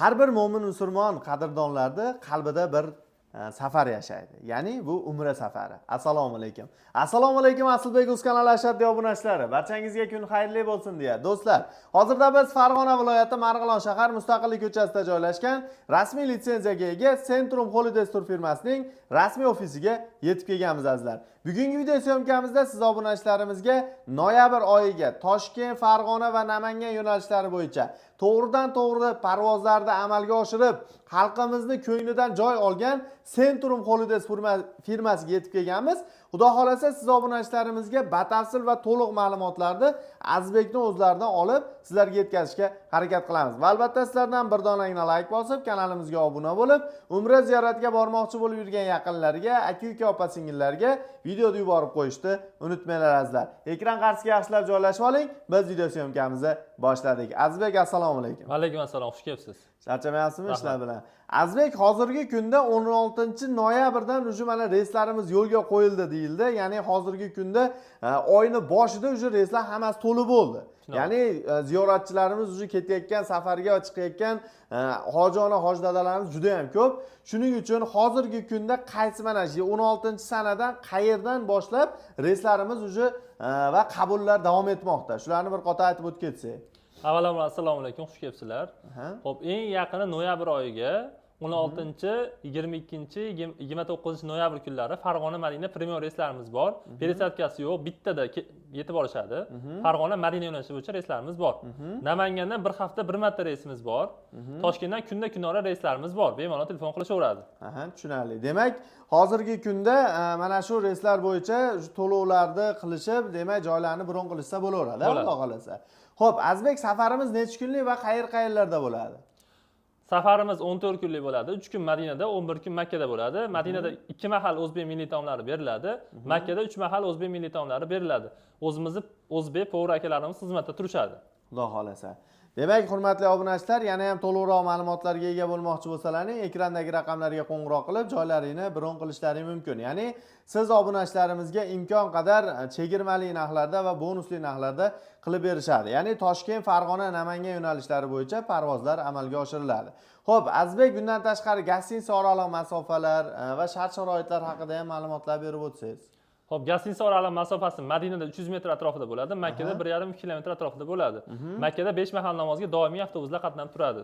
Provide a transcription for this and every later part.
Har bir mo'min musulmon qadrdonlarni qalbida bir safar yashaydi. Ya'ni bu umra safari. Assalomu alaykum. Assalomu alaykum, Asilbek Uz kanali ashaddiy obunachilari. Barchangizga kun xayrli bo'lsin deya. Do'stlar, hozirda biz Farg'ona viloyati Marg'ilon shahar Mustaqillik ko'chasida joylashgan rasmiy litsenziyaga ega Centrum Holidays tur firmasining rasmiy ofisiga yetib kelganmiz, azizlar. Bugungi video съёмка mizda siz obunachilarimizga noyabr oyiga Toshkent, Farg'ona va Namangan yo'nalishlari bo'yicha to'g'ridan to'g'ri parvozlarni amalga oshirib, xalqimizni ko'nglidan joy olgan Centrum Holidays firmasiga yetib kelganmiz. Xudo xolasa, siz obunachilarimizga batafsil va to'liq ma'lumotlarni Azizbekni o'zlaridan olib, sizlarga yetkazishga harakat qilamiz. Va albatta sizlardan bir donagina layk bosib, kanalimizga obuna bo'lib, umra ziyoratiga bormoqchi bo'lib yurgan yaqinlarga, aka-uka, opa-singillarga videoni yuborib qo'yishni unutmanglar, azizlar. Ekran qarshisiga yaxshilab joylashib oling. Biz video съёмка mizni boshladik. Azizbek, assalomu alaykum. Alaykum assalom, xush kelibsiz. Charchamayapsizmi Rahmat. ishlar bilan? Azizbek, hozirgi kunda 16 noyabrdan уже mana reyslarimiz yo'lga qo'yildi deyildi. Ya'ni hozirgi kunda oyni boshida уже reyslar hammasi to'lib bo'ldi. Shunaqa. Ya'ni ziyoratchilarimiz уже ketayotgan safarga chiqayotgan hoji ona, hoji dadalarimiz juda ham ko'p. Shuning uchun hozirgi kunda qaysi mana shu 16 sanadan qayerdan boshlab reyslarimiz уже va qabullar davom etmoqda? Shularni bir qator aytib o'tib ketsak. Avvalambor, assalomu alaykum, xush kelibsizlar. Xo'p, eng yaqini noyabr oyiga 16, 22, 29 noyabr kunlari Farg'ona, Madina prямой reyslarimiz bor. Пересадка si yo'q, bittada yetib olishadi. Farg'ona, Madina yo'nalishi bo'yicha reyslarimiz bor. Namangandan bir hafta bir marta reysimiz bor. Toshkentdan kunda kunora reyslarimiz bor. Bemalol telefon qilishaveradi. Aha, tushunarli. Demak, hozirgi kunda mana shu reyslar bo'yicha shu to'lovlarni qilishib, demak, joylarni bron qilishsa bo'laveradi, Bo'ladi. Xudo xohlasa. Xo'p, Azizbek, safarimiz necha kunlik va qayer qayerlarda bo'ladi? Safarimiz 14 kunlik bo'ladi. 3 kun Madinada, 11 kun Makkada bo'ladi. Madinada ikki mahal o'zbek milliy taomlari beriladi. Makkada 3 mahal o'zbek milliy taomlari beriladi. O'zimizni o'zbek повар akalarimiz xizmatda turishadi. Xudo xohlasa. Demak, hurmatli obunachilar, yana ham to'liqroq ma'lumotlarga ega bo'lmoqchi bo'lsalaring, ekrandagi raqamlarga qo'ng'iroq qilib, joylaringni bron qilishlaring mumkin. Ya'ni siz obunachilarimizga imkon qadar chegirmali narxlarda va bonusli narxlarda qilib berishadi. Ya'ni Toshkent, Farg'ona, Namangan yo'nalishlari bo'yicha parvozlar amalga oshiriladi. Xo'p, Azizbek, bundan tashqari гостиница oraliq masofalar va shart-sharoitlar haqida ham ma'lumotlar berib o'tsangiz. Xo'p, гостиница oraliq masofasi Madinada 300 metr atrofida bo'ladi, Makkada 1,5 kilometr atrofida bo'ladi. Makkada 5 mahal namozga doimiy avtobuslar qatnab turadi.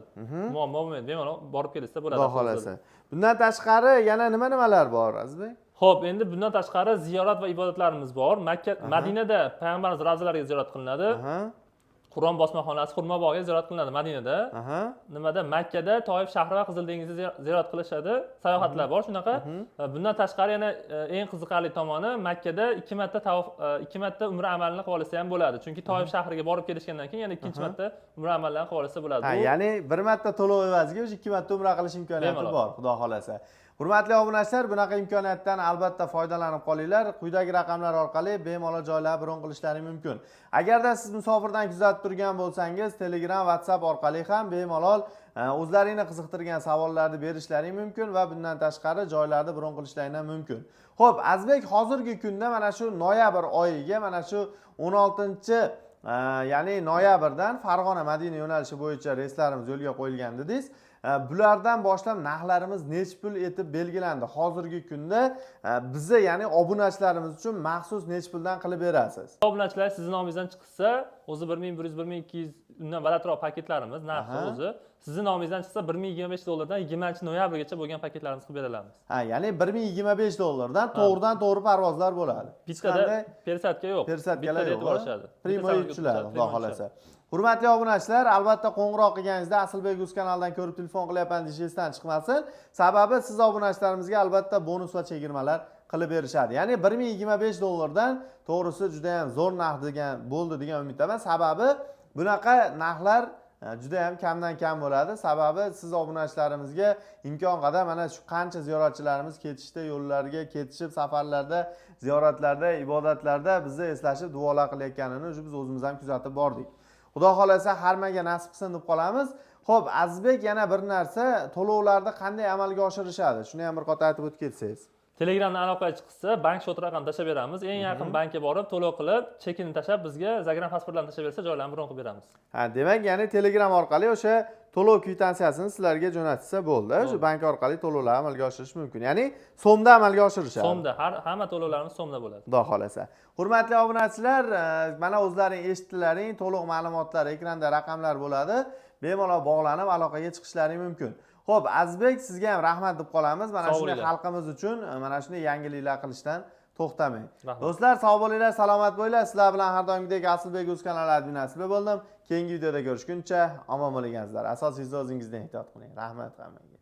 Muammo bo'lmaydi, bemalol borib kelishsa bo'ladi. Xudo xohlasa. Bundan tashqari yana nima nimalar bor, Azizbek? Xo'p, endi bundan tashqari ziyorat va ibodatlarimiz bor. Makka, Madinada payg'ambarimiz ravzalariga ziyorat qilinadi. Qur'on bosmaxonasi, xurmo bog'iga ziyorat qilinadi Madinada. Nimada, Makkada Toif shahri va Qizil dengizni ziyorat qilishadi. Sayohatlar bor shunaqa. Bundan tashqari yana eng qiziqarli tomoni, Makkada ikki marta tavof, ikki marta umra amalini qilib olsa ham bo'ladi, chunki Toif shahriga borib kelishgandan keyin yana ikkinchi marta umra amallarini qilib olsa bo'ladi. Ha, ya'ni bir marta to'lov evaziga o'sha ikki marta umra qilish imkoniyati Bemalol. bor, xudo xohlasa. Hurmatli obunachilar, bunaqa imkoniyatdan albatta foydalanib qolinglar. Quyidagi raqamlar orqali bemalol joylar bron qilishlari mumkin. Agarda siz musofirdan kuzatib turgan bo'lsangiz, Telegram, WhatsApp orqali ham bemalol o'zlaringni qiziqtirgan savollarni berishlaring mumkin va bundan tashqari joylarni bron qilishlaring ham mumkin. Xo'p, Azizbek, hozirgi kunda mana shu noyabr oyiga mana shu 16, ya'ni noyabrdan Farg'ona, Madina yo'nalishi bo'yicha reyslarimiz yo'lga qo'yilgan dedingiz. Bulardan boshlab narxlarimiz nechi pul etib belgilandi? Hozirgi kunda bizni, ya'ni obunachilarimiz uchun maxsus nechi puldan qilib berasiz? Obunachilar sizni nomingizdan chiqsa, o'zi 1100, 1200, undan balandroq paketlarimiz narxi o'zi. Sizni nomingizdan chiqsa, 1025 dollardan 20 noyabrgacha bo'lgan paketlarimiz qilib bera olamiz. Ha, ya'ni 1025 dollardan to'g'ridan to'g'ri parvozlar bo'ladi. Hech Bittada qanday пересадка yo'q. пересадка lar Bittada yo'q. yetib olishadi. Bitta Прямой samolyotga tushiladi, tushadi, xudo прямой. xohlasa. Hurmatli obunachilar, albatta qo'ng'iroq qilganingizda Asilbek Uz kanalidan ko'rib telefon qilyapman deyish esdan chiqmasin. Sababi siz obunachilarimizga albatta bonus va chegirmalar qilib berishadi. Ya'ni 1025 dollardan, to'g'risi, juda ham zo'r narx degan bo'ldi degan umiddaman. Sababi bunaqa narxlar juda ham kamdan kam bo'ladi. Sababi siz obunachilarimizga imkon qadar mana shu qancha ziyoratchilarimiz ketishda, yo'llarga ketishib, safarlarda, ziyoratlarda, ibodatlarda bizni eslashib duolar qilayotganini biz o'zimiz ham kuzatib bordik. Xudo xohlasa, hammaga nasib qilsin deb qolamiz. Xo'p, Azizbek, yana bir narsa, to'lovlarni qanday amalga oshirishadi? Shuni ham bir qator aytib o'tib ketsangiz. Telegramdan aloqaga chiqsa, bank счет raqamini tashlab beramiz. Eng yaqin bankka borib, to'lov qilib, chekini tashlab, bizga загран pasportlarni tashlab bersa, joylarni bron qilib beramiz. Ha, demak, ya'ni Telegram orqali o'sha to'lov kvitansiya-sini sizlarga jo'natsa bo'ldi. O'sha bank orqali to'lovlar amalga oshirish mumkin. Ya'ni so'mda amalga oshirishadi. So'mda, har hamma to'lovlarimiz so'mda bo'ladi. Xudo xohlasa. Hurmatli obunachilar, mana o'zlaring eshitdilaring, to'liq ma'lumotlar ekranda raqamlar bo'ladi. Bemalol bog'lanib aloqaga chiqishlaring mumkin. Xo'p, Azizbek, sizga ham rahmat deb qolamiz. Mana Sog' shunday bo'linglar. xalqimiz uchun mana shunday yangiliklar qilishdan to'xtamang. Rahmat. Do'stlar, sog' bo'linglar, salomat bo'linglar. Sizlar bilan har doimgidek Asilbek Uz kanali admini Asilbek bo'ldim. Keyingi videoda ko'rishguncha omon bo'ling azizlar. Asosiysi o'zingizdan ehtiyot qiling. Rahmat hammaga.